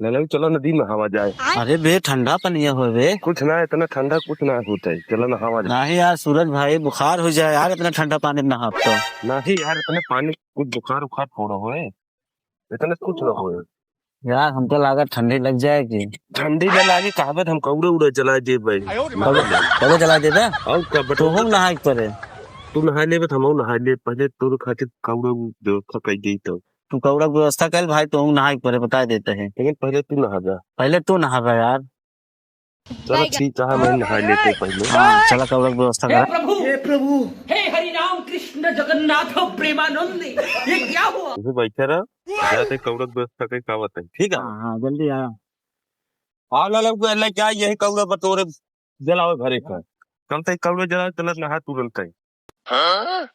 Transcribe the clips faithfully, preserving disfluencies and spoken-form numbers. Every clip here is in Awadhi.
चलो, चलो नदी में नहावा जाए। अरे बे, ठंडा पनिया होए बे। कुछ ना, इतना ठंडा कुछ ना होता है, चलो नहावा जाए। नहीं यार सूरज भाई, बुखार हो जाए यार, इतना ठंडा पानी में नहाब तो। नहीं यार, इतने पानी कुछ बुखार उखार थोड़ा होए, इतने कुछ ना होए। यार हमको लागत ठंडी लग जाएगी। ठंडी ना लागे, कहबे हम कौड़े उड़े जला देबे। कौड़े, कौड़े जला देबे? और का बटन तोहू नहाए के परे। तू नहा लेबे तो हमहू नहा लेब, पहले तोर खातिर कौड़े व्यवस्था कर दे तो। तू कौड़ा के व्यवस्था कर भाई, तो हम नहाए के परे, बता देते हैं। लेकिन पहले तू नहा जा। पहले तू नहाबे यार। चलो ठीक है, हम नहा लेते हैं पहले। हाँ, चला कौड़ा के व्यवस्था हे करा। प्रभु, हे प्रभु, हे हरि राम कृष्ण जगन्नाथ प्रेमानंद, ये क्या हुआ? तू बैठे रह, जाते कौड़ा के व्यवस्था करके आवत है, ठीक है? हाँ, हाँ, जल्दी आया। आ ला, ला, ला, क्या यही कौड़ा बटोरे जलावे भरे का। चलते ही कौड़े जलावे, चलत नहा तुरंत ही। हाँ?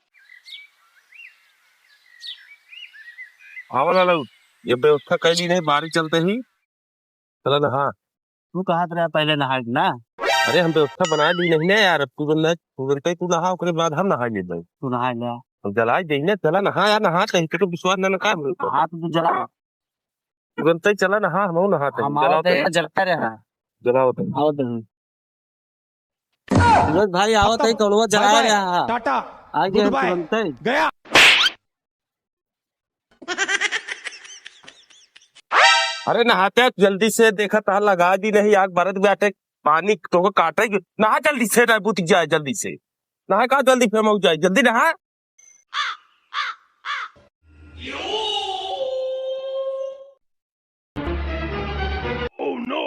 आवा लालू, ये व्यवस्था कैली नहीं, बारी चलते ही। चला नहा। तू कहा रहा पहले नहा ना? अरे हम व्यवस्था बना ली नहीं ना यार, अब तुरंत, तुरंत ही तू नहा, ओकरे बाद हम नहा लेबे। तू नहा ले। हम जला दे ना, चला नहा यार, नहा कहीं तो विश्वास ना, ना का। हाँ, तो तू जला। तुरंत ही चला नहा, हम नहाते हैं। हम जलाओ आवत तो। है, जलता रहा। जलाओ तो। आवत है। सूरज भाई, आवत है, खत्म। कौड़वा जला बाय बाय। रहा है। टाटा। आ गया गुड बाय। तुरंत ही। गया। अरे नहाते जल्दी से, देखा तहा लगा दी नहीं, आग बरत बाटे, पानी तोहका काटे। नहा जल्दी से, ना बुत जाए जल्दी से। नहा का जल्दी फेमऊ जाए, जल्दी नहा। Oh no!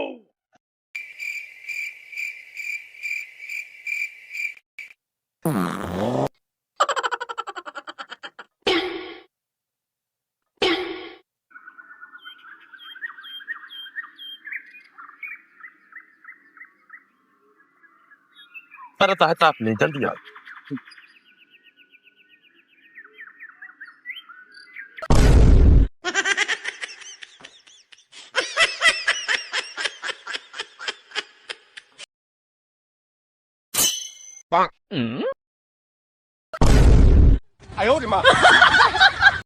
परत है ताप ले, जल्दी आ।